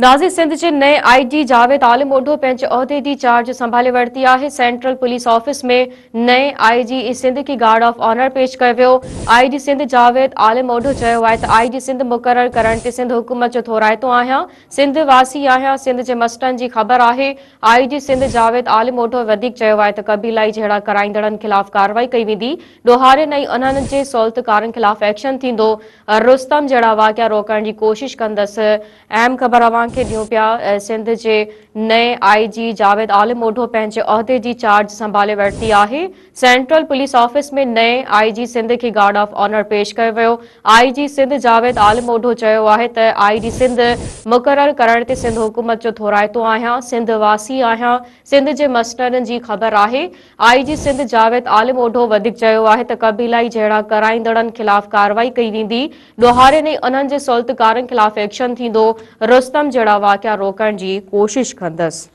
ناظر سنڌ جي نئين آء جي جاويد عالم اوڍو پنهنجي عهدي جي چارج سنڀالي ورتي آهي، سينٽرل پوليس آفيس ۾ نئين آء جي سنڌ کي گارڊ آف آنر پيش ڪيو ويو، آء جي سنڌ جاويد عالم اوڍو چيو آهي ته آء جي سنڌ مقرر ڪرڻ تي سنڌ حڪومت جو ٿورائتو آهيان، سنڌ واسي آهيان، سنڌ جي مسئلن جي خبر آهي، آء جي سنڌ جاويد عالم اوڍو وڌيڪ چيو آهي ته قبيلائي جهيڙا ڪرائيندڙن خلاف ڪارروائي ڪئي ويندي، ڏوهارين ۽ انهن جي سهولتڪارن خلاف ايڪشن ٿيندو، رستم جهڙا واقعا روڪڻ جي ڪوشش ڪندس، اهم خبر اوهان کي ڏيون پيا سنڌ جي نئين آء جي جاويد عالم اوڍو پنهنجي عهدي جي چارج سنڀالي ورتي آهي، سينٽرل پوليس آفيس ۾ نئين آء جي سنڌ کي گارڊ آف آنر پيش ڪيو ويو، آء جي سنڌ جاويد عالم اوڍو چيو آهي ته آء جي سنڌ مقرر ڪرڻ تي سنڌ حڪومت جو ٿورائتو آهيان، سنڌ واسي آهيان، سنڌ جي مسئلن جي خبر آهي، آء جي سنڌ جاويد عالم اوڍو وڌيڪ چيو آهي ته قبيلائي جهيڙا ڪرائيندڙن خلاف ڪارروائي ڪئي ويندي، ڏوهارين ۽ انهن جي سهولتڪارن خلاف ايڪشن ٿيندو، رستم جهڙا واقعا روڪڻ جي ڪوشش ڪندس.